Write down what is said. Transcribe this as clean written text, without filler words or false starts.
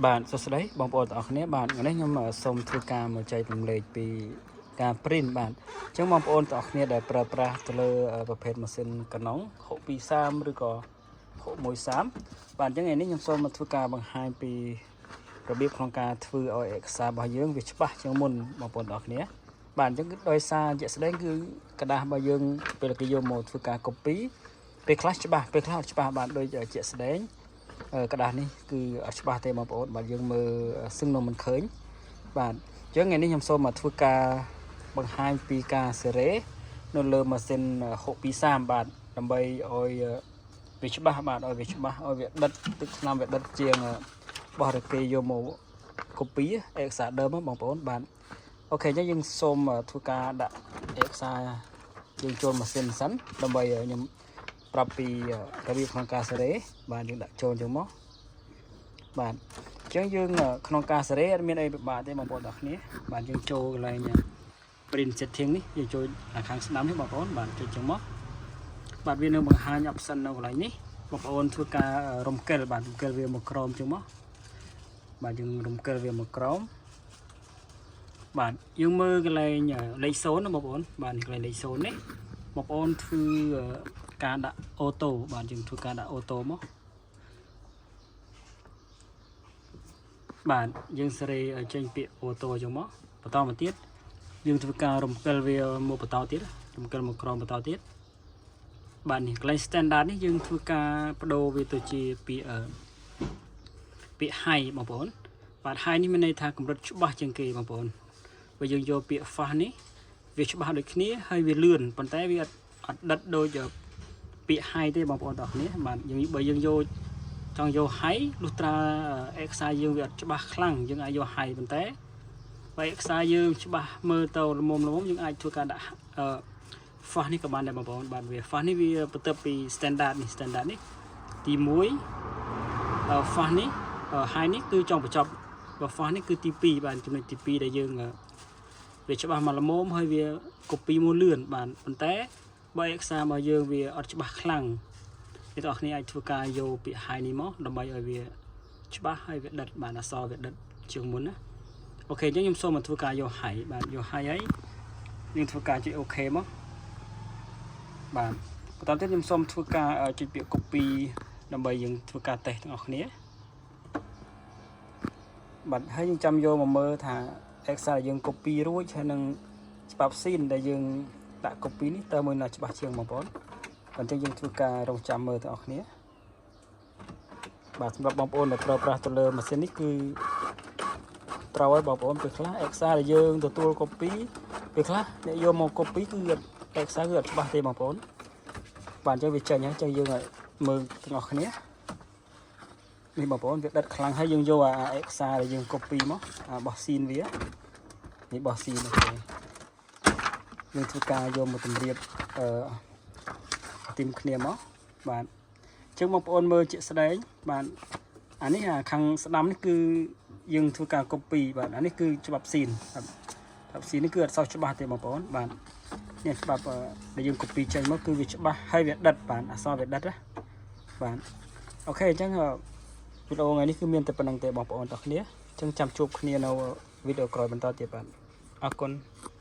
បាទសួស្តីបងប្អូនទាំងអស់គ្នាបាទថ្ងៃនេះខ្ញុំសូមធ្វើការមកចែករំលែកពីការ print បាទអញ្ចឹងបងប្អូនទាំងអស់គ្នាដែលប្រើប្រាស់ទៅលើប្រភេទម៉ាស៊ីន Canon 623ឬក៏613បាទអញ្ចឹងថ្ងៃនេះខ្ញុំសូមមកធ្វើការបង្ហាញពីរបៀបក្នុងការធ្វើឲ្យឯកសាររបស់យើងវាច្បាស់ជាងមុនបងប្អូនទាំងអស់គ្នាបាទអញ្ចឹងគឺដោយសារជាក់ស្ដែងគឺក្រដាសរបស់យើងពេលគេយកមកធ្វើការ copy ពេលខ្លះច្បាស់ពេលខ្លះអត់ច្បាស់បាទដូចជាក់ស្ដែង ក្រដាសនេះគឺអត់ច្បាស់ទេបងប្អូនបាទយើងមើលសឹងនៅមិនឃើញបាទអញ្ចឹងថ្ងៃនេះខ្ញុំសូមមកធ្វើការបង្ហាញពីការសេរ៉េនៅលើម៉ាស៊ីន623បាទដើម្បីឲ្យវាច្បាស់បាទឲ្យវាច្បាស់ឲ្យវាដិតទឹកថ្នាំវាដិតជាងបោះរគេយកមក copy ឯកសារដើមបងប្អូនបាទ OK អញ្ចឹងយើងសូមធ្វើការដាក់ឯកសារយើងចូលម៉ាស៊ីនសិនដើម្បីឲ្យខ្ញុំប្រាប់ពីរបៀបក្នុងការសេរ៉េបាទយើងដាក់ចូលអញ្ចឹងមកបាទអញ្ចឹងយើងក្នុងការសេរ៉េអត់មានអីពិបាកទេបងប្អូនទាំងគ្នាបាទយើងចូលកន្លែង print setting នេះយើងចូលខាងស្ដាំនេះបងប្អូនបាទចុចអញ្ចឹងមកបាទវានឹងបង្ហាញ option នៅកន្លែងនេះបងប្អូនធ្វើការរំកិលបាទរំកិលវាមកក្រោមអញ្ចឹងមកបាទយើងរំកិលវាមកក្រោមបាទយើងមើលកន្លែងលេខ0ណាបងប្អូនបាទនេះកន្លែងលេខ0នេះបងប្អូនធ្វើការដាក់ auto បាទយើងធ្វើការដាក់ auto មកបាទយើងសេរីឲ្យចេញពាក្យ auto អញ្ចឹងមកបន្តមកទៀតយើងធ្វើការរំកិលវាមកបន្តទៀតរំកិលមកក្រោមបន្តទៀតបាទនេះកន្លែង standard នេះយើងធ្វើការបដូរវាទៅជាពាក្យពាក្យ high បងប្អូនបាទ high នេះមានន័យថាកម្រិតច្បាស់ជាងគេបងប្អូនបើយើងយកពាក្យ fast នេះវាច្បាស់ដូចគ្នាហើយវាលឿនប៉ុន្តែវាអត់អត់ដិតដូចពាក្យ high ទេបងប្អូនទាំងគ្នាបាទយើងបើយើងយកចង់យក high លុះត្រាឯកសារយើងវាអត់ច្បាស់ខ្លាំងយើងអាចយក high ប៉ុន្តែបើឯកសារយើងច្បាស់មើលទៅល្មមល្មមយើងអាចធ្វើការដាក់អឺ fast នេះក៏បានដែរបងប្អូនបាទវា fast នេះវាបន្ទាប់ពី standard នេះ standard នេះទី1អឺ fast នេះ high នេះគឺចង់បញ្ចប់បើ fast នេះគឺទី2បាទចំណុចទី2ដែលយើងវាច្បាស់មកល្មមហើយវា copy មកលឿនបាទប៉ុន្តែបើឯកសាររបស់យើងវាអត់ច្បាស់ខ្លាំងអ្នកទាំងអស់គ្នាអាចធ្វើការយកពាក្យ high នេះមកដើម្បីឲ្យវាច្បាស់ហើយវាដិតបាទអក្សរវាដិតជាងមុនណា OK អញ្ចឹងខ្ញុំសូមមកធ្វើការយក high បាទយក high ហើយយើងធ្វើការចុច OK មកបាទបន្តទៀតខ្ញុំសូមធ្វើការចុចពាក្យ copy ដើម្បីយើងធ្វើការតេស្តទាំងអស់គ្នាបាទហើយយើងចាំយកមកមើលថា Excel យើង copy រួចហើយនឹងច្បាប់ scene ដែលយើងដាក់ copy នេះតើមួយណាច្បាស់ជាងបងប្អូនអញ្ចឹងយើងធ្វើការរងចាំមើលទាំងអស់គ្នាបាទសម្រាប់បងប្អូនដែលប្រើប្រាស់ទៅលើម៉ាស៊ីននេះគឺត្រូវហើយបងប្អូនពេលខ្លះ Excel ដែលយើងទទួល copy ពេលខ្លះអ្នកយកមក copy គឺ Excel គឺអត់ច្បាស់ទេបងប្អូនបាទអញ្ចឹងវាចេញហើយអញ្ចឹងយើងឲ្យមើលទាំងអស់គ្នានេះបងប្អូនវាដិតខ្លាំងហើយយើងយកអា Excel ដែលយើង copy មកអាបោះ scene វានេះបោះ scene នេះទេយើងធ្វើការយកមកតម្រៀបអឺទីមគ្នាមកបាទអញ្ចឹងបងប្អូនមើលជាក់ស្ដែងបាទអានេះអាខាងស្ដាំនេះគឺយើងធ្វើការ copy បាទអានេះគឺច្បាប់ scene បាទច្បាប់ scene នេះគឺអត់សូវច្បាស់ទេបងប្អូនបាទនេះច្បាប់ដែលយើង copy ចេញមកគឺវាច្បាស់ហើយវាដិតបាទអក្សរវាដិតណាបាទ OK អញ្ចឹងវីដេអូថ្ងៃនេះគឺមានតែប៉ុណ្្នឹងទេបងប្អូនទាំងគ្នាអញ្ចឹងចាំជួបគ្នានៅវីដេអូក្រោយបន្តទៀតបាទអរគុណ។